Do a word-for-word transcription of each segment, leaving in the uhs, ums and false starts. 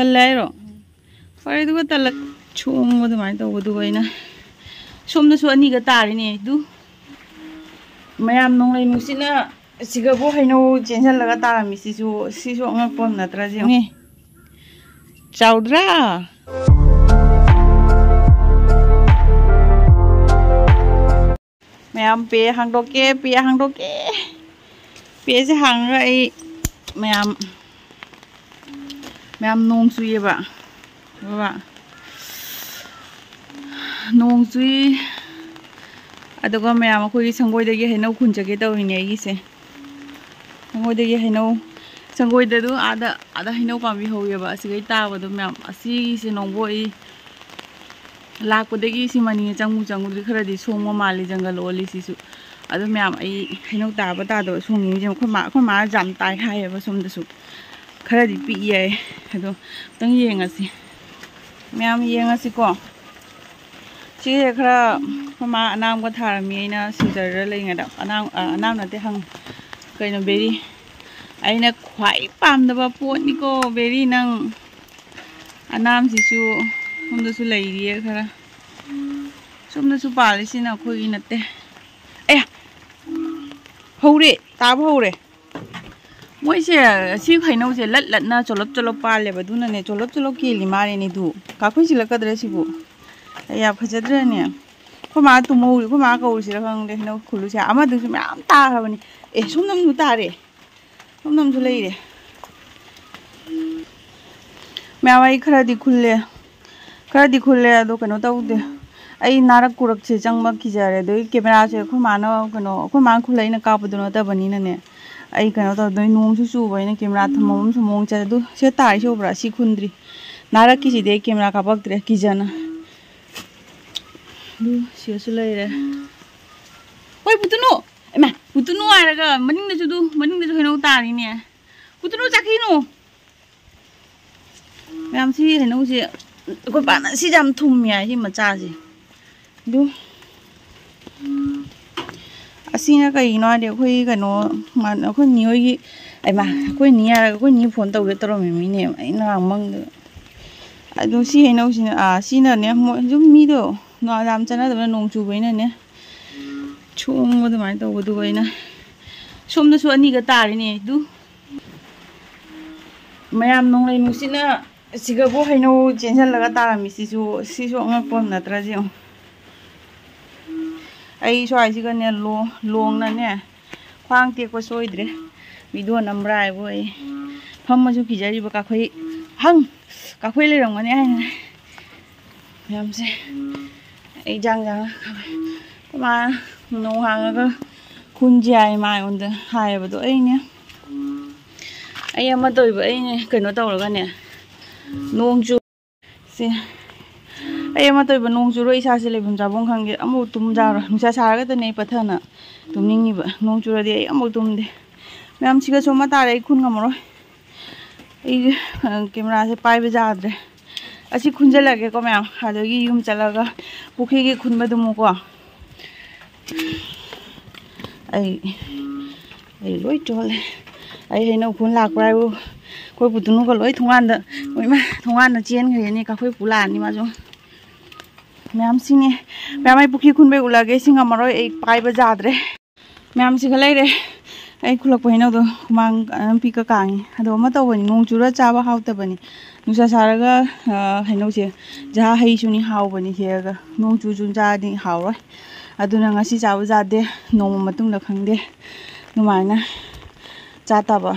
ꯇꯜꯂꯦ ꯍꯥꯏꯔꯣ? ꯐꯔꯦ, ꯑꯗꯨꯒ ꯇꯜꯂ ꯁꯣꯡꯕ ꯑꯗꯨꯃꯥꯏꯅ ꯇꯧꯕꯗꯨꯒ ꯑꯩꯅ ꯁꯣꯝꯗꯁꯨ ꯑꯅꯤꯒ ꯇꯥꯔꯤꯅꯦ ꯑꯗꯨ꯫ ꯃꯌꯥꯝ ꯅꯣꯡꯂꯩ ꯅꯨꯡꯁꯤꯠꯅ ꯁꯤꯒꯕꯨ ꯍꯩꯅꯧ ꯆꯦꯟꯁꯤꯜꯂꯒ ꯇꯥꯔꯝꯃꯤꯁꯤꯁꯨ, ꯁꯤꯁꯨ ꯑꯉꯛꯄ ꯑꯃ ꯅꯠꯇ꯭ꯔꯥ ꯁꯤ? ꯆꯥꯎꯗ꯭ꯔꯥ? ꯃꯌꯥꯝ, ꯄꯦ ꯍꯥꯡꯗꯣꯛꯀꯦ, ꯄꯦ ꯍꯥꯡꯗꯣꯛꯀꯦ꯫ ꯄꯦꯁꯦ ꯍꯥꯡꯉꯒ ꯑꯩ ꯃꯌꯥꯝ, ꯃꯌꯥꯝ ꯅꯣꯡ ꯆꯨꯏꯌꯦꯕ꯫ ꯕꯕꯥ꯫ ꯅꯣꯡ ꯆꯨꯏ꯫ ꯑꯗꯨꯒ ꯃꯌꯥꯝ ꯑꯩꯈꯣꯏꯒꯤ ꯁꯪꯒꯣꯏꯗꯒꯤ ꯍꯩꯅꯧ ꯈꯨꯟ ꯆꯠꯀꯦ ꯇꯧꯔꯤꯅꯦ ꯑꯩꯒꯤꯁꯦ꯫ ꯁꯪꯒꯣꯏꯗꯒꯤ ꯍꯩꯅꯧ, ꯁꯪꯒꯣꯏꯗꯗꯨ ꯑꯥꯗ, ꯑꯥꯗ ꯍꯩꯅꯧ ꯄꯥꯝꯕꯤ ꯍꯧꯋꯦꯕ꯫ ꯑꯁꯤꯒꯩ ꯇꯥꯕꯗꯣ ꯃꯌꯥꯝ꯫ ꯑꯁꯤꯒꯤꯁꯦ ꯅꯣꯡꯕꯣꯛ ꯑꯩ ꯂꯥꯛꯄꯗꯒꯤ ꯁꯤ ꯃꯅꯤꯡꯗ ꯆꯪꯉꯨ ꯆꯪꯉꯨꯗ꯭ꯔꯤ ꯈꯔꯗꯤ ꯁꯣꯡꯕ ꯃꯥꯜꯂꯤ ꯖꯪꯒꯜ ꯑꯣꯜꯂꯤ ꯁꯤꯁꯨ꯫ ꯑꯗꯨ ꯃꯌꯥꯝ ꯑꯩ ꯍꯩꯅꯧ ꯇꯥꯕ ꯇꯥꯗꯕ ꯁꯣꯡꯉꯤꯁꯦ ꯑꯩꯈꯣꯏ ꯃꯥ, ꯑꯩꯈꯣꯏ ꯃꯥ ꯖꯥꯝ ꯇꯥꯏ ꯍꯥꯏꯌꯦꯕ ꯁꯣꯝꯗꯁꯨ꯫ ꯈꯔꯗꯤ ꯄꯤꯛꯏ ꯍꯥꯏ꯫ ꯑꯗꯣ ꯑꯝꯇꯪ ꯌꯦꯡꯉꯁꯤ꯫ ꯃꯌꯥꯝ ꯌꯦꯡꯉꯁꯤꯀꯣ꯫ ꯁꯤꯁꯦ ꯈꯔ ꯑꯩꯈꯣꯏ ꯃꯥ ꯑꯅꯥꯝꯒ ꯊꯥꯔꯝꯃꯤ ꯑꯩꯅ ꯁꯤꯜꯆꯔꯗ ꯂꯩꯔꯤꯉꯩꯗ꯫ ꯑꯅꯥꯝ, ꯑ, ꯑꯅꯥꯝ ꯅꯠꯇꯦ, ꯍꯪ-, ꯀꯩꯅꯣ, ꯕꯦꯔꯤ꯫ ꯑꯩꯅ ꯈ꯭ꯋꯥꯏ ꯄꯥꯝꯗꯕ ꯄꯣꯠꯅꯤꯀꯣ ꯕꯦꯔꯤ ꯅꯪ꯫ ꯑꯅꯥꯝꯁꯤꯁꯨ ꯁꯣꯝꯗꯁꯨ ꯂꯩꯔꯤꯌꯦ ꯈꯔ꯫ ꯁꯣꯝꯗꯁꯨ ꯄꯥꯜꯂꯤꯁꯤꯅ ꯑꯩꯈꯣꯏꯒꯤ ꯅꯠꯇꯦ꯫ ꯑꯦ! ꯍꯧꯔꯦ, ꯇꯥꯕ ꯍꯧꯔꯦ꯫ ꯃꯣꯏꯁꯦ, ꯁꯤ ꯍꯩꯅꯧꯁꯦ ꯂꯠ ꯂꯠꯅ ꯆꯣꯂꯞ ꯆꯣꯂꯞ ꯄꯥꯜꯂꯦꯕ, ꯑꯗꯨꯅꯅꯦ ꯆꯣꯂꯞ ꯆꯣꯂꯞ ꯀꯦꯜꯂꯤ ꯃꯥꯜꯂꯦꯅꯦ꯫ ꯑꯗꯨ ꯀꯥꯈꯨꯏ ꯁꯤꯜꯂꯛꯀꯗ꯭ꯔꯥ ꯁꯤꯕꯨ? ꯑꯩ ꯌꯥꯝ ꯐꯖꯗ꯭ꯔꯅꯦ? ꯑꯩꯈꯣꯏ ꯃꯥ ꯇꯨꯝꯍꯧꯔꯤ, ꯑꯩꯈꯣꯏ ꯃꯥ ꯀꯧꯔꯨꯁꯤꯔ ꯈꯪꯗꯦ꯫ ꯍꯩꯅꯧ ꯈꯨꯜꯂꯨꯁꯦ, ꯑꯃꯗꯨꯁꯨ ꯃꯌꯥꯝ ꯇꯥꯈ꯭ꯔꯕꯅꯤ꯫ ꯑꯦ, ꯁꯣꯝꯗꯁꯨ ꯇꯥꯔꯦ, ꯁꯣꯝꯗꯁꯨ ꯂꯩꯔꯦ꯫ ꯃꯌꯥꯝ ꯑꯩ ꯈꯔꯗꯤ ꯈꯨꯜꯂꯦ, ꯈꯔꯗꯤ ꯈꯨꯜꯂꯦ, ꯑꯗꯣ ꯀꯩꯅꯣ ꯇꯧꯗꯦ꯫ ꯑꯩ ꯅꯥꯔꯛ ꯀꯨꯔꯛꯁꯦ ꯆꯪꯕ ꯀꯤꯖꯔꯦ꯫ ꯑꯗꯩ ꯀꯦꯃꯦꯔꯥꯁꯦ ꯑꯩꯈꯣꯏ ꯃꯥꯅ, ꯀꯩꯅꯣ, ꯑꯩꯈꯣꯏ ꯃꯥꯅ ꯈꯨꯜꯂ ꯑꯩꯅ ꯀꯥꯞꯄꯗꯣ ꯅꯠꯇꯕꯅꯤꯅꯅꯦ꯫ ꯑꯩ ꯀꯩꯅꯣ ꯇꯧꯗꯣꯏ, ꯅꯣꯡꯁꯨ ꯆꯨꯕ, ꯑꯩꯅ ꯀꯦꯃꯦꯔꯥ ꯊꯝꯐꯝ ꯑꯃꯁꯨ ꯃꯑꯣꯡ ꯆꯠꯂꯦ꯫ ꯑꯗꯨ ꯁꯤ ꯇꯥꯔꯤꯁꯦ ꯎꯕ꯭ꯔꯥ? ꯁꯤ ꯈꯨꯟꯗ꯭ꯔꯤ꯫ ꯅꯥꯔꯛꯀꯤꯁꯤꯗꯤ ꯑꯩ ꯀꯦꯃꯦꯔꯥ ꯀꯥꯞꯄꯛꯇ꯭ꯔꯦ ꯀꯤꯖꯅ꯫ ꯑꯗꯨ ꯁꯤꯗꯁꯨ ꯂꯩꯔꯦ꯫ ꯍꯣꯏ, ꯄꯨꯇꯨꯅꯨ! ꯏꯃꯥ, ꯄꯨꯇꯨꯅꯨ ꯍꯥꯏꯔꯒ ꯃꯅꯤꯡꯗꯁꯨ ꯑꯗꯨ, ꯃꯅꯤꯡꯗꯁꯨ ꯍꯩꯅꯧ ꯇꯥꯔꯤꯅꯦ꯫ ꯄꯨꯇꯨꯅꯨ ꯆꯥꯈꯤꯅꯨ! ꯃꯌꯥꯝ ꯁꯤ ꯍꯩꯅꯧꯁꯦ ꯑꯩꯈꯣꯏ ꯄꯥꯅ ꯁꯤꯁꯦ ꯌꯥꯝ ꯊꯨꯝꯃꯤ ꯍꯥꯏ ꯁꯤ ꯃꯆꯥꯁꯦ꯫ ꯑꯗꯨ ꯑꯁꯤꯅ ꯀꯩꯒꯤꯅꯣ ꯍꯥꯏꯗꯤ ꯑꯩꯈꯣꯏ ꯀꯩꯅꯣ, ꯑꯩꯈꯣꯏ ꯃꯤꯑꯣꯏꯒꯤ ꯑꯩꯃ, ꯑꯩꯈꯣꯏ ꯅꯤ ꯍꯥꯏꯔꯒ ꯑꯩꯈꯣꯏ ꯅꯤ ꯐꯣꯟ ꯇꯧꯒꯦ ꯇꯧꯔꯝꯃꯤ ꯃꯤꯅꯦ ꯑꯩꯅ ꯉꯥꯡꯃꯪꯗ꯫ ꯑꯗꯣ ꯁꯤ ꯍꯩꯅꯧꯁꯤꯅ, ꯑꯥ, ꯁꯤꯅꯅꯦ, ꯃꯣꯏ ꯁꯨꯝ ꯃꯤꯗꯣ ꯅꯣ-, ꯌꯥꯝ ꯆꯠꯅꯗꯕꯅ, ꯅꯣꯡ ꯆꯨꯕꯩꯅꯅꯦ, ꯁꯣꯡꯕ ꯑꯗꯨꯃꯥꯏꯅ ꯇꯧꯕꯗꯨꯒ ꯑꯩꯅ ꯁꯣꯝꯗꯁꯨ ꯑꯅꯤꯒ ꯇꯥꯔꯤꯅꯦ ꯑꯗꯨ꯫ ꯃꯌꯥꯝ ꯅꯣꯡꯂꯩ ꯅꯨꯡꯁꯤꯠꯅ ꯁꯤꯒꯕꯨ ꯍꯩꯅꯧ ꯆꯦꯟꯁꯤꯜꯂꯒ ꯇꯥꯔꯝꯃꯤꯁꯤꯁꯨ, ꯁꯤꯁꯨ ꯑꯉꯛꯄ ꯑꯃ ꯅꯠꯇ꯭ꯔꯥ ꯌꯦꯡꯉꯨ꯫ ꯑꯩ ꯁ꯭ꯋꯥꯏꯁꯤꯒꯅꯦ ꯂꯣ-, ꯂꯣꯡꯅꯅꯦ ꯈ꯭ꯋꯥꯡ ꯇꯦꯛꯄ ꯁꯣꯏꯗ꯭ꯔꯦ꯫ ꯚꯤꯗꯤꯑꯣ ꯅꯝꯕ꯭ꯔꯥ ꯍꯥꯏꯕꯨ ꯑꯩ ꯐꯝꯃꯁꯨ ꯀꯤꯖꯔꯤꯕ ꯀꯥꯐꯩ, ꯍꯪ, ꯀꯥꯐꯩ ꯂꯩꯔꯝꯒꯅꯤ ꯍꯥꯏꯅ꯫ ꯃꯌꯥꯝꯁꯦ ꯑꯩ ꯖꯥꯡ ꯖꯥꯡ ꯃꯥ ꯅꯣꯡ ꯍꯥꯡꯉꯒ ꯈꯨꯟꯁꯦ ꯍꯥꯏ ꯃꯥ ꯑꯩꯉꯣꯟꯗ ꯍꯥꯏꯌꯦꯕꯗꯣ ꯑꯩꯅꯦ, ꯑꯩ ꯑꯃ ꯇꯧꯔꯤꯕ ꯑꯩꯅꯦ ꯀꯩꯅꯣ ꯇꯧꯔꯒꯅꯦ ꯅꯣꯡ ꯆꯨ ꯁꯦ꯫ ꯑꯩ ꯑꯃ ꯇꯧꯔꯤꯕ ꯅꯣꯡ ꯆꯨꯔꯣꯏ ꯏꯁꯥꯁꯦ ꯂꯩꯐꯝ ꯆꯥꯐꯝ ꯈꯪꯗꯦ꯫ ꯑꯃꯨꯛ ꯇꯨꯝꯖꯥꯔꯣꯏ꯫ ꯅꯨꯡꯁꯥ ꯁꯥꯔꯒꯗꯅꯦ ꯑꯩ ꯄꯠꯊꯅ ꯇꯨꯝꯅꯤꯡꯉꯤꯕ꯫ ꯅꯣꯡ ꯆꯨꯔꯗꯤ ꯑꯩ ꯑꯃꯨꯛ ꯇꯨꯝꯗꯦ꯫ ꯃꯌꯥꯝ ꯁꯤꯒ ꯁꯣꯝꯃ ꯇꯥꯔꯦ ꯑꯩ ꯈꯨꯟ ꯉꯝꯃꯔꯣꯏ꯫ ꯑꯩ, ꯑ, ꯀꯦꯃꯦꯔꯥꯁꯦ ꯄꯥꯏꯕ ꯌꯥꯗ꯭ꯔꯦ꯫ ꯑꯁꯤ ꯈꯨꯟꯖꯜꯂꯒꯦꯀꯣ ꯃꯌꯥꯝ꯫ ꯑꯗꯒꯤ ꯌꯨꯝ ꯆꯠꯂꯒ ꯄꯨꯈ꯭ꯔꯤꯒꯤ ꯈꯨꯟꯕꯗꯨꯃꯨꯛꯀꯣ꯫ ꯑꯩ, ꯑꯩ ꯂꯣꯏ ꯆꯣꯠꯂꯦ꯫ ꯑꯩ ꯍꯩꯅꯧ ꯈꯨꯟ ꯂꯥꯛꯄ꯭ꯔꯥ ꯍꯥꯏꯕꯨ ꯑꯩꯈꯣꯏ ꯄꯨꯇꯨꯅꯨꯒ ꯂꯣꯏ ꯊꯣꯡꯒꯥꯟꯗ, ꯂꯣꯏꯃꯛ ꯊꯣꯡꯒꯥꯟꯗ ꯆꯦꯟꯈ꯭ꯔꯦꯅꯦ꯫ ꯀꯥꯐꯩ ꯄꯨ ꯂꯥꯛꯑꯅꯤ ꯃꯥꯁꯨ꯫ ꯃꯌꯥꯝ ꯁꯤꯡꯉꯦ꯫ ꯃꯌꯥꯝ ꯑꯩ ꯄꯨꯈ꯭ꯔꯤ ꯈꯨꯟꯕꯩ ꯎꯠꯂꯛꯑꯒꯦ꯫ ꯁꯤ ꯉꯝꯃꯔꯣꯏ ꯑꯩ ꯄꯥꯏꯕ ꯌꯥꯗ꯭ꯔꯦ꯫ ꯃꯌꯥꯝꯁꯤꯒ ꯂꯩꯔꯦ꯫ ꯑꯩ ꯈꯨꯜꯂꯛꯄ ꯍꯩꯅꯧꯗꯣ ꯍꯨꯃꯥꯡ ꯑꯗꯨꯝ ꯄꯤꯛꯀ ꯀꯥꯡꯉꯤ꯫ ꯑꯗꯣ ꯑꯃ ꯇꯧꯕꯅꯤ, ꯅꯣꯡ ꯆꯨꯔ ꯆꯥꯕ ꯍꯥꯎꯇꯕꯅꯤ꯫ ꯅꯨꯡꯁꯥ ꯁꯥꯔꯒ, ꯑ, ꯍꯩꯅꯧꯁꯦ ꯖꯍꯥ ꯍꯩꯁꯨꯅꯤ ꯍꯥꯎꯕꯅꯤ ꯍꯦꯛꯑꯒ꯫ ꯅꯣꯡ ꯆꯨ ꯆꯨ ꯆꯥꯔꯗꯤ ꯍꯥꯎꯔꯣꯏ꯫ ꯑꯗꯨꯅ ꯉꯁꯤ ꯆꯥꯕ ꯌꯥꯗꯦ, ꯅꯣꯡꯃ ꯃꯇꯨꯡꯗ ꯈꯪꯗꯦ꯫ ꯑꯗꯨꯃꯥꯏꯅ ꯆꯥ ꯇꯥꯕ꯫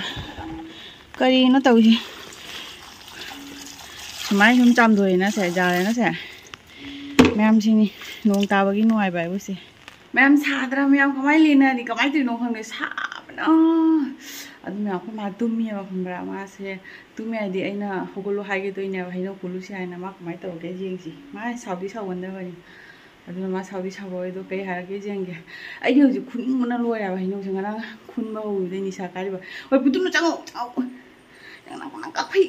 ꯀꯔꯤꯅꯣ ꯇꯧꯔꯤꯁꯦ? ꯁꯨꯃꯥꯏꯅ ꯁꯨꯝ ꯆꯥꯝꯊꯣꯛꯑꯦꯅ ꯁꯦ, ꯌꯥꯔꯦꯅ ꯁꯦ꯫ ꯃꯌꯥꯝꯁꯤꯅꯤ ꯅꯣꯡ ꯇꯥꯕꯒꯤ ꯅꯨꯡꯉꯥꯏꯕ ꯍꯥꯏꯕꯨ ꯁꯦ꯫ ꯃꯌꯥꯝ ꯁꯥꯗ꯭ꯔꯥ? ꯃꯌꯥꯝ ꯀꯃꯥꯏꯅ ꯂꯩꯅꯅꯤ? ꯀꯃꯥꯏꯅ ꯇꯧꯔꯤꯅꯣ ꯈꯪꯗꯦ, ꯁꯥꯕꯅ꯫ ꯑꯗꯨ ꯃꯌꯥꯝ ꯑꯩꯈꯣꯏ ꯃꯥ ꯇꯨꯝꯃꯤꯑꯕ, ꯈꯪꯕ꯭ꯔꯥ? ꯃꯥꯁꯦ ꯇꯨꯝꯃꯦ ꯍꯥꯏꯗꯤ ꯑꯩꯅ ꯍꯧꯒꯠꯂꯣ ꯍꯥꯏꯒꯦ ꯇꯧꯔꯤꯅꯦꯕ, ꯍꯩꯅꯧ ꯈꯨꯜꯂꯨꯁꯤ ꯍꯥꯏꯅ꯫ ꯃꯥ ꯀꯃꯥꯏꯅ ꯇꯧꯔꯒꯦ ꯌꯦꯡꯁꯤ꯫ ꯃꯥ ꯁꯥꯎꯗꯤ ꯁꯥꯎꯒꯟꯗꯕꯅꯤ꯫ ꯑꯗꯨꯅ ꯃꯥ ꯁꯥꯎꯗꯤ ꯁꯥꯎꯔꯣꯏ꯫ ꯑꯗꯣ ꯀꯩ ꯍꯥꯏꯔꯛꯀꯦ ꯌꯦꯡꯒꯦ꯫ ꯑꯩꯗꯤ ꯍꯧꯖꯤꯛ ꯈꯨꯅꯤꯡꯕꯅ ꯂꯣꯏꯔꯦꯕ ꯍꯩꯅꯧꯁꯦ꯫ ꯉꯔꯥꯡ ꯈꯨꯟꯕ ꯍꯧꯔꯨꯕꯗꯩ ꯅꯤꯁꯥ ꯀꯥꯏꯔꯤꯕ꯫ ꯍꯣꯏ, ꯄꯨꯇꯨꯝꯅ ꯆꯪꯉꯣ, ꯆꯪꯉꯣ꯫ ꯅꯪ, ꯅꯪ, ꯅꯪ ꯀꯥꯐꯩ꯫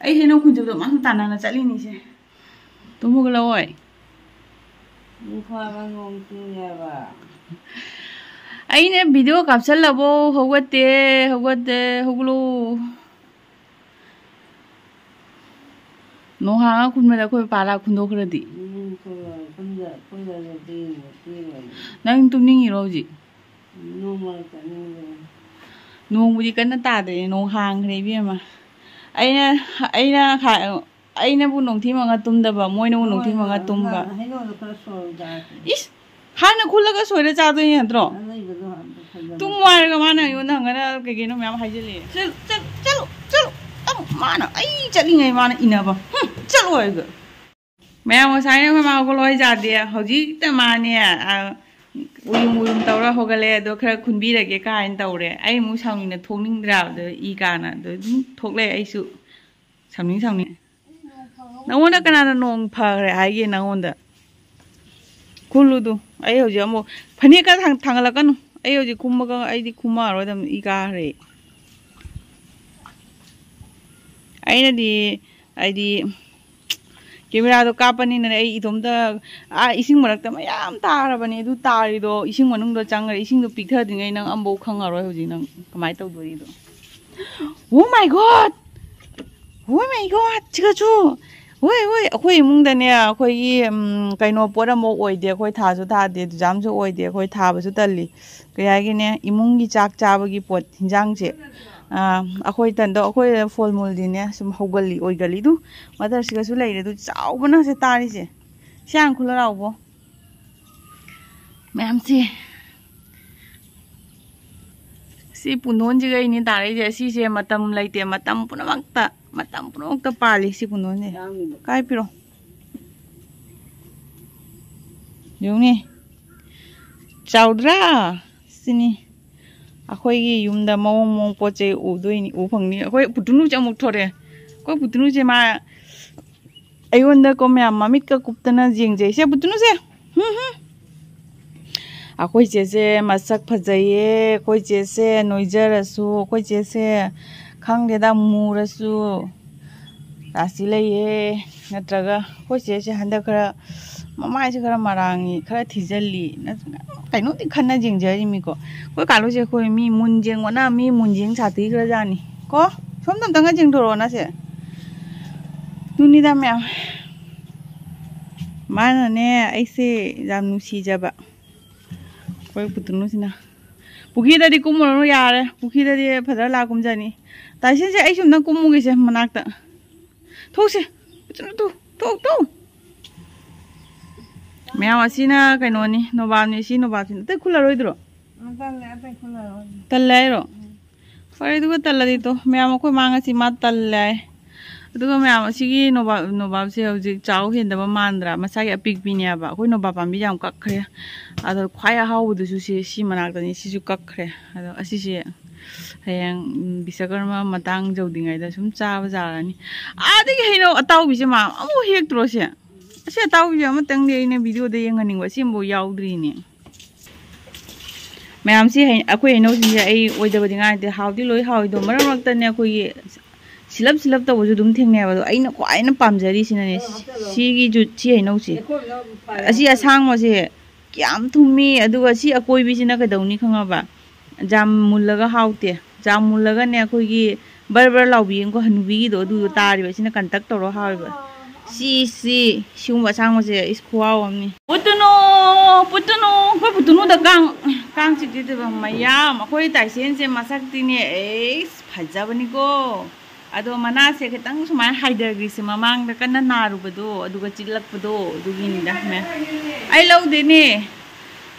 ꯑꯩ ꯍꯩꯅꯧ ꯈꯨꯟꯖꯕꯗꯣ ꯃꯥꯁꯨ ꯇꯥꯟꯅꯅ ꯆꯠꯂꯤꯅꯤꯁꯦ꯫ ꯇꯨꯝꯃꯨꯒ ꯂꯧꯑꯣꯏ꯫ ꯅꯨꯡꯁꯥꯅ ꯅꯣꯡ ꯆꯨꯏ ꯍꯥꯏꯕ꯫ ꯑꯩꯅ ꯚꯤꯗꯤꯑꯣ ꯀꯥꯞꯁꯜꯂꯕꯣ? ꯍꯧꯒꯠꯇꯦ, ꯍꯧꯒꯠꯇꯦ, ꯍꯧꯒꯠꯂꯣ꯫ ꯅꯣꯡ ꯍꯥꯡꯉ ꯈꯨꯟꯕꯗ ꯑꯩꯈꯣꯏ ꯄꯥ ꯂꯥꯛ ꯈꯨꯟꯗꯣꯛꯈ꯭ꯔꯗꯤ꯫ ꯎꯝ, ꯈꯨꯟꯗ-, ꯈꯨꯟꯗ-, ꯈꯨꯟꯗ ꯄꯦꯟꯕ ꯄꯦꯟꯕꯅꯤ꯫ ꯅꯪ ꯇꯨꯝꯅꯤꯡꯉꯤꯔꯣ ꯍꯧꯖꯤꯛ? ꯅꯣꯡ ꯃꯔꯛꯇ ꯅꯤꯡꯕꯅꯤ꯫ ꯅꯣꯡꯕꯨꯗꯤ ꯀꯟꯅ ꯇꯥꯗ꯭ꯔꯦ, ꯅꯣꯡ ꯍꯥꯡꯈ꯭ꯔꯦ ꯏꯕꯦꯝꯃ꯫ ꯑꯩꯅ, ꯑꯩꯅ ꯈ-, ꯑꯩꯅꯕꯨ ꯅꯣꯡꯊꯤ ꯃꯪꯉ ꯇꯨꯝꯗꯕ, ꯃꯣꯏꯅꯕꯨ ꯅꯣꯡꯊꯤ ꯃꯪꯉ ꯇꯨꯝꯕ꯫ ꯍꯩꯅꯧꯗꯣ ꯈꯔ ꯁꯣꯏꯔ ꯆꯥꯔꯁꯦ꯫ ꯏꯁ! ꯍꯥꯟꯅ ꯈꯨꯜꯂꯒ ꯁꯣꯏꯔ ꯆꯥꯗꯣꯏ ꯅꯠꯇ꯭ꯔꯣ? ꯑꯔꯩꯕꯗꯣ ꯍꯥꯟꯅ ꯐꯖꯅ ꯇꯨꯝꯃꯣ ꯍꯥꯏꯔꯒ ꯃꯥꯅ ꯑꯩꯉꯣꯟꯗ ꯍꯪꯒꯠꯅ ꯀꯩ ꯀꯩꯅꯣ ꯃꯌꯥꯝ ꯍꯥꯏꯖꯤꯜꯂꯛꯑꯦ꯫ "ꯆꯠ-, ꯆꯠ-, ꯆꯠꯂꯨ, ꯆꯠꯂꯨ, ꯆꯠꯂꯨ!" ꯃꯥꯅ ꯑꯩ ꯆꯠꯂꯤꯉꯩ ꯃꯥꯅ ꯏꯟꯅꯕ꯫ ꯍꯨꯝ, ꯆꯠꯂꯨ ꯍꯥꯏꯔꯒ꯫ ꯃꯌꯥꯝ ꯉꯁꯥꯏꯅ ꯑꯩꯈꯣꯏ ꯃꯥ ꯍꯧꯒꯠꯂꯣ ꯍꯥꯏ ꯌꯥꯗꯦ꯫ ꯍꯧꯖꯤꯛꯇ ꯃꯥꯅꯦ, ꯑ, ꯎꯏꯔꯨꯝ ꯎꯏꯔꯨꯝ ꯇꯧꯔ ꯍꯧꯒꯠꯂꯦ꯫ ꯑꯗꯣ ꯈꯔ ꯈꯨꯟꯕꯤꯔꯒꯦ ꯀꯥꯏꯅ ꯇꯧꯔꯦ꯫ ꯑꯩ ꯑꯃꯨꯛ ꯁꯥꯎꯅꯤꯡꯅ ꯊꯣꯛꯅꯤꯡꯗ꯭ꯔꯕꯗꯣ ꯏ ꯀꯥꯅ꯫ ꯑꯗꯣ ꯑꯗꯨꯝ ꯊꯣꯛꯂꯛꯑꯦ ꯑꯩꯁꯨ꯫ ꯁꯥꯎꯅꯤꯡ ꯁꯥꯎꯅꯤꯡ꯫ ꯅꯉꯣꯟꯗ ꯀꯅꯥꯅ ꯅꯣꯡ ꯐꯈ꯭ꯔꯦ ꯍꯥꯏꯒꯦ ꯅꯉꯣꯟꯗ? ꯈꯨꯜꯂꯨꯗꯨ꯫ ꯑꯩ ꯍꯧꯖꯤꯛ ꯑꯃꯨꯛ ꯐꯅꯦꯛꯀ ꯊꯥꯡ-, ꯊꯥꯡꯒꯠꯂꯛꯀꯅꯨ꯫ ꯑꯩ ꯍꯧꯖꯤꯛ ꯈꯨꯝꯃꯒ ꯑꯩꯗꯤ ꯈꯨꯝꯃꯛꯑꯔꯣꯏꯗꯕꯅꯤ, ꯏ ꯀꯥꯈ꯭ꯔꯦ꯫ ꯑꯩꯅꯗꯤ, ꯍꯥꯏꯗꯤ, ꯀꯦꯃꯦꯔꯥꯗꯣ ꯀꯥꯞꯄꯅꯤꯅꯅꯦ ꯑꯩ ꯏꯇꯣꯝꯇ, ꯑꯥ, ꯏꯁꯤꯡ ꯃꯔꯛꯇ ꯃꯌꯥꯝ ꯇꯥꯔꯕꯅꯦ꯫ ꯑꯗꯨ ꯇꯥꯔꯤꯗꯣ ꯏꯁꯤꯡ ꯃꯅꯨꯡꯗ ꯆꯪꯈ꯭ꯔꯦ꯫ ꯏꯁꯤꯡꯗꯣ ꯄꯤꯛꯊꯗ꯭ꯔꯤꯉꯩ ꯅꯪ ꯑꯝꯐꯥꯎ ꯈꯪꯉꯔꯣꯏ ꯍꯧꯖꯤꯛ ꯅꯪ ꯀꯃꯥꯏꯅ ꯇꯧꯗꯣꯔꯤꯗꯣ꯫ Oh my God! Oh my God! ꯁꯤꯒꯁꯨ! ꯍꯣꯏ, ꯍꯣꯏ, ꯑꯩꯈꯣꯏ ꯏꯃꯨꯡꯗꯅꯦ, ꯑꯩꯈꯣꯏꯒꯤ, ꯎꯝ, ꯀꯩꯅꯣ ꯄꯣꯠ ꯑꯃꯐꯥꯎ ꯑꯣꯏꯗꯦ꯫ ꯑꯩꯈꯣꯏ ꯊꯥꯁꯨ ꯊꯥꯗꯦ, ꯆꯨꯖꯥꯝꯁꯨ ꯑꯣꯏꯗꯦ, ꯑꯩꯈꯣꯏ ꯊꯥꯕꯁꯨ ꯇꯜꯂꯤ꯫ ꯀꯩ ꯍꯥꯏꯒꯅꯤ, ꯏꯃꯨꯡꯒꯤ ꯆꯥꯛ ꯆꯥꯕꯒꯤ ꯄꯣꯠ, ꯍꯤꯟꯖꯥꯡꯁꯦ, ꯑꯥ, ꯑꯩꯈꯣꯏ ꯇꯟꯗꯣ, ꯑꯩꯈꯣꯏ ꯐꯣꯜ ꯃꯨꯜꯗꯤꯅꯦ, ꯁꯨꯝ ꯍꯧꯒꯜꯂꯤ, ꯑꯣꯏꯒꯜꯂꯤ꯫ ꯑꯗꯨ ꯃꯇꯔꯁꯤꯒꯁꯨ ꯂꯩꯔꯦ, ꯑꯗꯨ ꯆꯥꯎꯕꯅ ꯁꯦ ꯇꯥꯔꯤꯁꯦ꯫ ꯁꯤ ꯌꯥꯝ ꯈꯨꯂꯔꯥꯎꯕꯣ꯫ ꯃꯌꯥꯝꯁꯦ꯫ ꯁꯤ ꯄꯨꯟꯗꯣꯟꯁꯤꯒ ꯑꯩꯅꯦ ꯇꯥꯔꯛꯏꯁꯦ꯫ ꯁꯤꯁꯦ ꯃꯇꯝ ꯂꯩꯇꯦ, ꯃꯇꯝ ꯄꯨꯝꯅꯃꯛꯇ, ꯃꯇꯝ ꯄꯨꯝꯅꯃꯛꯇ ꯄꯥꯜꯂꯤ ꯁꯤ ꯄꯨꯟꯗꯣꯟꯁꯦ꯫ ꯀꯥꯏ ꯄꯤꯔꯣ? ꯌꯦꯡꯉꯨꯅꯦ꯫ ꯆꯥꯎꯗ꯭ꯔꯥ? ꯁꯤꯅꯤ꯫ ꯑꯩꯈꯣꯏꯒꯤ ꯌꯨꯝꯗ ꯃꯑꯣꯡ ꯃꯑꯣꯡ ꯄꯣꯠ ꯆꯩ ꯎꯗꯣꯏꯅꯤ, ꯎ ꯐꯪꯅꯤ꯫ ꯑꯩꯈꯣꯏ ꯄꯨꯇꯨꯅꯨꯁꯦ ꯑꯃꯨꯛ ꯊꯣꯔꯛꯑꯦ꯫ ꯑꯩꯈꯣꯏ ꯄꯨꯇꯨꯅꯨꯁꯦ ꯃꯥ ꯑꯩꯉꯣꯟꯗꯀꯣ ꯃꯌꯥꯝ ꯃꯃꯤꯠꯀ ꯀꯨꯞꯇꯅ ꯌꯦꯡꯖꯩ꯫ ꯁꯦ ꯄꯨꯇꯨꯅꯨꯁꯦ꯫ ꯍꯨꯝ, ꯍꯨꯝ꯫ ꯑꯩꯈꯣꯏ ꯆꯦꯁꯦ ꯃꯁꯛ ꯐꯖꯩꯌꯦ꯫ ꯑꯩꯈꯣꯏ ꯆꯦꯁꯦ ꯅꯣꯏꯖꯔꯁꯨ, ꯑꯩꯈꯣꯏ ꯆꯦꯁꯦ ꯈꯪꯗꯦꯗ, ꯃꯨꯔꯁꯨ ꯔꯥꯁꯤ ꯂꯩꯌꯦ꯫ ꯅꯠꯇ꯭ꯔꯒ ꯑꯩꯈꯣꯏ ꯆꯦꯁꯦ ꯍꯟꯗꯛ ꯈꯔ ꯃꯃꯥꯏꯁꯦ ꯈꯔ ꯃꯔꯥꯡꯉꯤ, ꯈꯔ ꯊꯤꯖꯜꯂꯤ, ꯅꯠꯇ꯭ꯔꯒ ꯀꯩꯅꯣꯝꯗꯤ ꯈꯟꯅ ꯌꯦꯡꯖꯔꯤꯃꯤꯀꯣ꯫ ꯑꯩꯈꯣꯏ ꯀꯥꯂꯨꯁꯦ ꯑꯩꯈꯣꯏ ꯃꯤ ꯃꯨꯟ ꯌꯦꯡꯉꯣꯅ ꯃꯤ ꯃꯨꯟ ꯌꯦꯡ ꯁꯥꯊꯤꯈ꯭ꯔꯖꯥꯠꯅꯤ ꯀꯣ꯫ ꯁꯣꯝꯗ ꯑꯝꯇꯪꯒ ꯌꯦꯡꯊꯣꯔꯛꯑꯣ ꯅꯁꯦ꯫ ꯑꯗꯨꯅꯤꯗ ꯃꯌꯥꯝ꯫ ꯃꯥꯅꯅꯦ ꯑꯩꯁꯦ ꯌꯥꯝ ꯅꯨꯡꯁꯤꯖꯕ꯫ ꯑꯩꯈꯣꯏ ꯄꯨꯇꯨꯅꯨꯁꯤꯅ꯫ ꯄꯨꯈ꯭ꯔꯤꯗꯗꯤ ꯀꯨꯝꯃꯨꯔꯅꯨ ꯌꯥꯔꯦ꯫ ꯄꯨꯈ꯭ꯔꯤꯗꯗꯤ ꯐꯖꯅ ꯂꯥꯛ ꯀꯨꯝꯖꯅꯤ꯫ ꯇꯥꯏꯁꯟꯁꯦ ꯑꯩꯁꯨ ꯑꯝꯇꯪ ꯀꯨꯝꯃꯨꯒꯦꯁꯦ ꯃꯅꯥꯛꯇ꯫ ꯊꯣꯛꯁꯦ꯫ ꯄꯨꯇꯨꯅꯨ ꯊꯣꯛ, ꯊꯣꯛ, ꯊꯣꯛ꯫ ꯃꯌꯥꯝ ꯑꯁꯤꯅ ꯀꯩꯅꯣꯅꯤ, ꯅꯣꯕꯥꯞꯅꯤ꯫ ꯁꯤ ꯅꯣꯕꯥꯞꯁꯤꯅ ꯑꯇꯩ ꯈꯨꯜꯂꯔꯣꯏꯗ꯭ꯔꯣ? ꯇꯜꯂꯦ, ꯑꯇꯩ ꯈꯨꯜꯂꯔꯣꯏ꯫ ꯇꯜꯂꯦ ꯍꯥꯏꯔꯣ? ꯎꯝ꯫ ꯐꯔꯦ, ꯑꯗꯨꯒ ꯇꯜꯂꯗꯤ ꯇꯣ꯫ ꯃꯌꯥꯝ ꯑꯩꯈꯣꯏ ꯃꯥ ꯉꯁꯤ ꯃꯥ ꯇꯜꯂꯦ ꯍꯥꯏ꯫ ꯑꯗꯨꯒ ꯃꯌꯥꯝ ꯑꯁꯤꯒꯤ ꯅꯣꯕꯥꯞ, ꯅꯣꯕꯥꯞꯁꯦ ꯍꯧꯖꯤꯛ ꯆꯥꯎ ꯍꯦꯟꯗꯕ ꯃꯥꯟꯗ꯭ꯔꯥ? ꯃꯁꯥꯒꯤ ꯑꯄꯤꯛꯄꯤꯅꯦꯕ꯫ ꯑꯩꯈꯣꯏ ꯅꯣꯕꯥꯞ ꯄꯥꯝꯕꯤ ꯌꯥꯝ ꯀꯛꯈ꯭ꯔꯦ꯫ ꯑꯗꯣ ꯈ꯭ꯋꯥꯏ ꯑꯍꯥꯎꯕꯗꯨꯁꯨ ꯁꯤ, ꯁꯤ ꯃꯅꯥꯛꯇꯅꯤ꯫ ꯁꯤꯁꯨ ꯀꯛꯈ꯭ꯔꯦ꯫ ꯑꯗꯣ ꯑꯁꯤꯁꯦ ꯍꯌꯦꯡ, ꯎꯝ, ꯕꯤꯁꯀꯔꯃ ꯃꯇꯥꯡ ꯌꯧꯗ꯭ꯔꯤꯉꯩꯗ ꯁꯨꯝ ꯆꯥꯕ ꯌꯥꯔꯅꯤ꯫ ꯑꯥꯗꯒꯤ ꯍꯩꯅꯧ ꯑꯇꯥꯎꯕꯤꯁꯦ ꯃꯥ ꯑꯃꯨꯛ ꯍꯦꯛꯇ꯭ꯔꯣ ꯁꯦ? ꯑꯁꯤ ꯑꯇꯥꯎꯕꯤꯁꯦ ꯑꯃꯇꯪꯗꯤ ꯑꯩꯅ ꯚꯤꯗꯤꯑꯣꯗ ꯌꯦꯡꯍꯟꯅꯤꯡꯕ꯫ ꯑꯁꯤ ꯑꯃꯐꯥꯎ ꯌꯥꯎꯗ꯭ꯔꯤꯅꯦ꯫ ꯃꯌꯥꯝꯁꯤ ꯍꯩ-, ꯑꯩꯈꯣꯏ ꯍꯩꯅꯧꯁꯤꯡꯁꯦ ꯑꯩ ꯑꯣꯏꯗꯕꯗꯤ ꯉꯥꯡꯗꯦ, ꯍꯥꯎꯗꯤ ꯂꯣꯏ ꯍꯥꯎꯋꯤꯗꯣ꯫ ꯃꯔꯛ ꯃꯔꯛꯇꯅꯦ ꯑꯩꯈꯣꯏꯒꯤ ꯁꯤꯂꯞ ꯁꯤꯂꯞ ꯇꯧꯕꯁꯨ ꯑꯗꯨꯝ ꯊꯦꯡꯅꯩꯕ꯫ ꯑꯗꯣ ꯑꯩꯅ ꯈ꯭ꯋꯥꯏꯅ ꯄꯥꯝꯖꯔꯤꯁꯤꯅꯅꯦ ꯁꯤꯒꯤ ꯖꯨ-, ꯁꯤ ꯍꯩꯅꯧꯁꯦ꯫ ꯑꯁꯤ ꯑꯁꯥꯡꯕꯁꯦ ꯀꯌꯥꯝ ꯊꯨꯝꯃꯤ, ꯑꯗꯨꯒ ꯁꯤ ꯑꯀꯣꯏꯕꯤꯁꯤꯅ ꯀꯩꯗꯧꯅꯤ ꯈꯪꯉꯕ? ꯖꯥꯝ ꯃꯨꯜꯂꯒ ꯍꯥꯎꯇꯦ꯫ ꯖꯥꯝ ꯃꯨꯜꯂꯒꯅꯦ ꯑꯩꯈꯣꯏꯒꯤ ꯕꯔ ꯕꯔ ꯂꯥꯎꯕꯤ ꯑꯃꯀꯣ, ꯍꯅꯨꯕꯤꯒꯤꯗꯣ, ꯑꯗꯨꯗꯣ ꯇꯥꯔꯤꯕ꯫ ꯁꯤꯅ ꯀꯟꯇꯛ ꯇꯧꯔꯒ ꯍꯥꯎꯔꯤꯕ꯫ ꯁꯤ, ꯁꯤ, ꯁꯤꯒꯨꯝꯕ ꯑꯁꯥꯡꯕꯁꯦ ꯏꯁ ꯈꯨꯍꯥꯎ ꯑꯃꯅꯤ꯫ ꯄꯨꯇꯨꯅꯨ, ꯄꯨꯇꯨꯅꯨ, ꯑꯩꯈꯣꯏ ꯄꯨꯇꯨꯅꯨꯗ ꯀꯥꯡ, ꯀꯥꯡ ꯆꯤꯛꯇꯣꯏꯕ ꯃꯌꯥꯝ꯫ ꯑꯩꯈꯣꯏ ꯇꯥꯏꯁꯦꯟꯁꯦ ꯃꯁꯛꯇꯤꯅꯦ, ꯑꯩꯁ ꯐꯖꯕꯅꯤꯀꯣ꯫ ꯑꯗꯣ ꯃꯅꯥꯁꯦ ꯈꯤꯇꯪ ꯁꯨꯃꯥꯏꯅ ꯍꯥꯏꯊꯈ꯭ꯔꯤꯁꯦ ꯃꯃꯥꯡꯗ ꯀꯟꯅ ꯅꯥꯔꯨꯕꯗꯣ, ꯑꯗꯨꯒ ꯆꯤꯛꯂꯛꯄꯗꯣ, ꯑꯗꯨꯒꯤꯅꯤꯗ꯫ ꯃꯌꯥꯝ ꯑꯩ ꯂꯧꯗꯦꯅꯦ꯫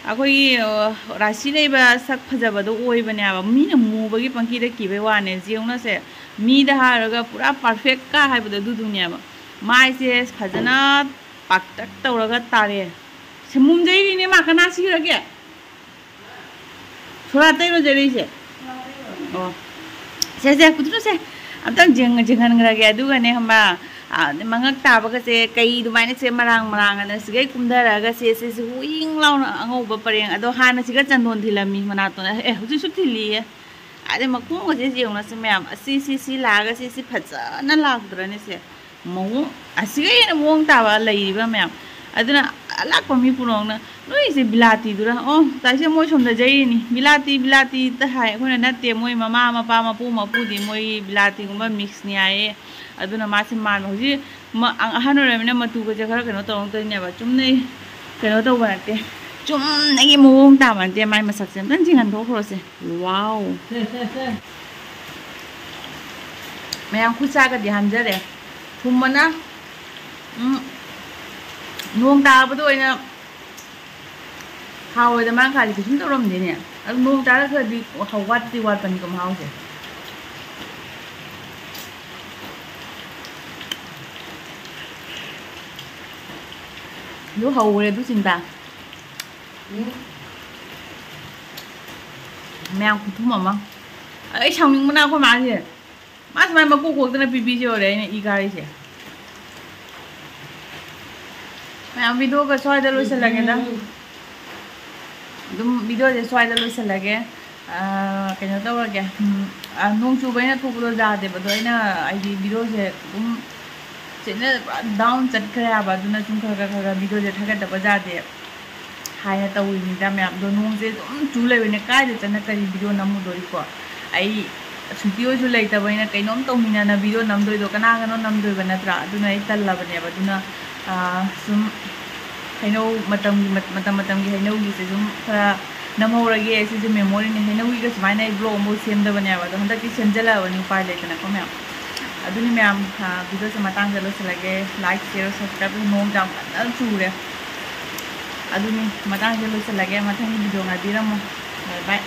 ꯑꯩꯈꯣꯏꯒꯤ, ꯑ, ꯔꯥꯁꯤ ꯂꯩꯕ ꯁꯛ ꯐꯖꯕꯗꯣ ꯑꯣꯏꯕꯅꯦꯕ꯫ ꯃꯤꯅ ꯃꯨꯕꯒꯤ ꯄꯪꯀꯤꯗ ꯀꯤꯕꯩ ꯋꯥꯅꯦ꯫ ꯌꯦꯡꯉꯨꯅꯁꯦ, ꯃꯤꯗ ꯍꯥꯏꯔꯒ ꯄꯨꯔꯥ ꯄꯔꯐꯦꯛꯀ ꯍꯥꯏꯕꯗꯣ ꯑꯗꯨꯗꯨꯅꯦꯕ꯫ ꯃꯥꯏꯁꯦ ꯐꯖꯅ ꯄꯥꯛꯇꯛ ꯇꯧꯔꯒ ꯇꯥꯔꯦ꯫ ꯁꯦ, ꯃꯨꯟꯖꯩꯔꯤꯅꯦ ꯃꯥ꯫ ꯀꯅꯥ ꯁꯤꯔꯒꯦ? ꯁꯣꯔꯥ ꯇꯩꯔꯣ ꯖꯦꯔꯤꯁꯦ? ꯑꯣ꯫ ꯁꯦ, ꯁꯦ, ꯄꯨꯊꯣꯛꯁꯦ꯫ ꯑꯝꯇꯪ ꯌꯦꯡ-, ꯌꯦꯡꯍꯟꯈ꯭ꯔꯒꯦ꯫ ꯑꯗꯨꯒꯅꯦ ꯈꯪꯕ꯭ꯔꯥ? ꯑꯥ, ꯃꯉꯛ ꯇꯥꯕꯒꯁꯦ ꯀꯩ ꯑꯗꯨꯃꯥꯏꯅ ꯁꯦ ꯃꯔꯥꯡ ꯃꯔꯥꯡ ꯑꯅ ꯁꯤꯒꯩ ꯀꯨꯝꯊꯔꯛꯑꯒ ꯁꯦ, ꯁꯦ, ꯁꯦ ꯎꯏꯡ ꯂꯥꯎꯅ ꯑꯉꯧꯕ ꯄꯔꯦꯡ꯫ ꯑꯗꯣ ꯍꯥꯟꯅ ꯁꯤꯒ ꯆꯟꯗꯣꯟ ꯊꯤꯜꯂꯝꯃꯤ ꯃꯅꯥꯇꯣꯟ꯫ ꯑꯦ, ꯍꯧꯖꯤꯛꯁꯨ ꯊꯤꯜꯂꯤꯌꯦ꯫ ꯑꯗꯩ ꯃꯈꯣꯡꯒꯁꯦ ꯌꯦꯡꯉꯨꯅꯁꯦ ꯃꯌꯥꯝ꯫ ꯑꯁꯤ, ꯁꯤ, ꯁꯤ ꯂꯥꯛꯑꯒ ꯁꯤ, ꯁꯤ ꯐꯖꯅ ꯂꯥꯛꯇ꯭ꯔꯅꯦ ꯁꯦ? ꯃꯑꯣꯡ, ꯑꯁꯤꯒ ꯍꯦꯟꯅ ꯃꯑꯣꯡ ꯇꯥꯕ ꯂꯩꯔꯤꯕ ꯃꯌꯥꯝ꯫ ꯑꯗꯨꯅ ꯑꯂꯥꯛꯄ ꯃꯤ ꯄꯨꯔꯛꯅ ꯅꯣꯏꯁꯦ ꯕꯤꯂꯥꯇꯤꯗꯨꯔ? ꯑꯣ, ꯇꯥꯏꯁꯦ ꯃꯣꯏ ꯁꯣꯝꯗ ꯖꯩꯔꯤꯅꯤ꯫ ꯕꯤꯂꯥꯇꯤ, ꯕꯤꯂꯥꯇꯤꯗ ꯍꯥꯏ꯫ ꯑꯩꯈꯣꯏꯅ ꯅꯠꯇꯦ, ꯃꯣꯏ ꯃꯃꯥ, ꯃꯄꯥ, ꯃꯄꯨ, ꯃꯄꯨꯗꯤ ꯃꯣꯏ ꯕꯤꯂꯥꯇꯤꯒꯨꯝꯕ mix ꯅꯤ ꯍꯥꯏꯌꯦ꯫ ꯑꯗꯨꯅ ꯃꯥꯁꯦ ꯃꯥꯟꯕ꯫ ꯍꯧꯖꯤꯛ ꯃ-, ꯑ-, ꯑꯍꯟ ꯑꯣꯏꯔꯕꯅꯤꯅ ꯃꯇꯨꯒꯁꯦ ꯈꯔ ꯀꯩꯅꯣ ꯇꯧꯔꯛꯇꯣꯏꯅꯦꯕ꯫ ꯆꯨꯝꯅꯩ ꯀꯩꯅꯣ ꯇꯧꯕ ꯅꯠꯇꯦ꯫ ꯆꯨꯝꯅꯒꯤ ꯃꯑꯣꯡ ꯇꯥꯕ ꯅꯠꯇꯦ꯫ ꯃꯥꯏ ꯃꯁꯛꯁꯦ ꯑꯝꯇꯪ ꯆꯤꯡꯍꯟꯊꯣꯛꯈ꯭ꯔꯣꯁꯦ꯫ Wow! ꯁꯦ, ꯁꯦ, ꯁꯦ꯫ ꯃꯌꯥꯝ ꯈꯨꯠ ꯁꯥꯒꯗꯤ ꯍꯥꯝꯖꯔꯦ꯫ ꯊꯨꯝꯕꯅ, ꯎꯝ, ꯅꯣꯡ ꯇꯥꯕꯗ ꯑꯣꯏꯅ ꯍꯥꯎꯔꯣꯏꯗ ꯃꯥꯅ ꯈꯥꯏꯗꯤ ꯀꯩꯁꯨꯝ ꯇꯧꯔꯝꯗꯦꯅꯦ꯫ ꯑꯗꯨ ꯅꯣꯡ ꯇꯥꯔꯛꯈ꯭ꯔꯗꯤ ꯋꯥꯠꯇꯤ ꯋꯥꯠꯄꯅꯤꯀꯣ ꯃꯍꯥꯎꯁꯦ꯫ ꯑꯗꯨ ꯍꯧꯔꯦ ꯑꯗꯨ ꯆꯤꯟꯗ꯫ ꯎꯝ꯫ ꯃꯌꯥꯝ ꯈꯨꯊꯨꯝ ꯑꯃ꯫ ꯑꯩ ꯁꯥꯎꯅꯤꯡꯕꯅ ꯑꯩꯈꯣꯏ ꯃꯥꯁꯦ꯫ ꯃꯥ ꯁꯨꯃꯥꯏꯅ ꯃꯀꯣꯛ ꯈꯣꯛꯇꯅ ꯄꯤꯕꯤꯁꯦ ꯑꯣꯏꯔꯦ ꯑꯩꯅ ꯏ ꯀꯥꯔꯤꯁꯦ꯫ ꯃꯌꯥꯝ videoꯒ ꯁ꯭ꯋꯥꯏꯗ ꯂꯣꯏꯁꯤꯜꯂꯒꯦꯗ꯫ ꯑꯗꯨꯝ videoꯁꯦ ꯁ꯭ꯋꯥꯏꯗ ꯂꯣꯏꯁꯤꯜꯂꯒꯦ꯫ ꯑꯥ, ꯀꯩꯅꯣ ꯇꯧꯔꯒꯦ꯫ ꯎꯝ, ꯑꯥ, ꯅꯣꯡ ꯆꯨꯕ ꯑꯩꯅ ꯊꯣꯛꯄꯗꯣ ꯌꯥꯗꯦꯕ꯫ ꯑꯗꯣ ꯑꯩꯅ ꯍꯥꯏꯗꯤ videoꯁꯦ ꯑꯗꯨꯝ channel ꯄꯨꯔꯥ down ꯆꯠꯈ꯭ꯔꯦ ꯍꯥꯏꯕ꯫ ꯑꯗꯨꯅ ꯁꯨꯝ ꯈꯔ ꯈꯔ ꯈꯔ ꯈꯔ videoꯁꯦ ꯊꯥꯒꯠꯇꯕ ꯌꯥꯗꯦ ꯍꯥꯏꯅ ꯇꯧꯔꯤꯅꯤꯗ ꯃꯌꯥꯝ꯫ ꯑꯗꯣ ꯅꯣꯡꯁꯦ ꯑꯗꯨꯝ ꯆꯨ ꯂꯩꯕꯅꯤꯅ ꯀꯥꯏꯗ ꯆꯠꯅ ꯀꯔꯤ video ꯅꯝꯃꯨꯗꯣꯔꯤꯀꯣ? ꯑꯩ ꯁꯨꯇꯤ ꯑꯣꯏꯁꯨ ꯂꯩꯇꯕꯅꯤꯅ ꯀꯩꯅꯣꯝ ꯇꯧꯃꯤꯟꯅꯅ video ꯅꯝꯗꯣꯏꯗꯣ ꯀꯅꯥꯒꯅꯣ ꯅꯝꯗꯣꯏꯕ ꯅꯠꯇ꯭ꯔꯥ? ꯑꯗꯨꯅ ꯑꯩ ꯇꯜꯂꯕꯅꯦꯕ꯫ ꯑꯗꯨꯅ, ꯑꯥ, ꯁꯨꯝ ꯍꯩꯅꯧ ꯃꯇꯝꯒꯤ, ꯃꯇꯝ ꯃꯇꯝꯒꯤ ꯍꯩꯅꯧꯒꯤꯁꯦ ꯁꯨꯝ ꯈꯔ ꯅꯝꯍꯧꯔꯒꯦ꯫ ꯁꯤꯁꯨ memoryꯅꯤ꯫ ꯍꯩꯅꯧꯒꯤꯒ ꯁꯨꯃꯥꯏꯅ ꯑꯩ vlog ꯑꯃꯐꯥꯎ ꯁꯦꯝꯗꯕꯅꯦꯕ꯫ ꯑꯗꯣ ꯍꯟꯗꯛꯇꯤ ꯁꯦꯝꯖꯤꯜꯂꯛꯑꯕꯅꯤ, ꯎꯄꯥꯏ ꯂꯩꯇꯅꯀꯣ ꯃꯌꯥꯝ꯫ ꯑꯗꯨꯅꯤ ꯃꯌꯥꯝ, ꯑꯥ, videoꯁꯦ ꯃꯇꯥꯡꯗ ꯂꯣꯏꯁꯤꯜꯂꯒꯦ꯫ Like, share, subscribe꯫ ꯅꯣꯡ ꯌꯥꯝ ꯀꯟꯅ ꯆꯨꯔꯦ꯫ ꯑꯗꯨꯅꯤ ꯃꯇꯥꯡꯁꯦ ꯂꯣꯏꯁꯤꯜꯂꯒꯦ꯫ ꯃꯊꯪꯒꯤ video ꯉꯥꯏꯕꯤꯔꯝꯃꯣ꯫ Bye bye꯫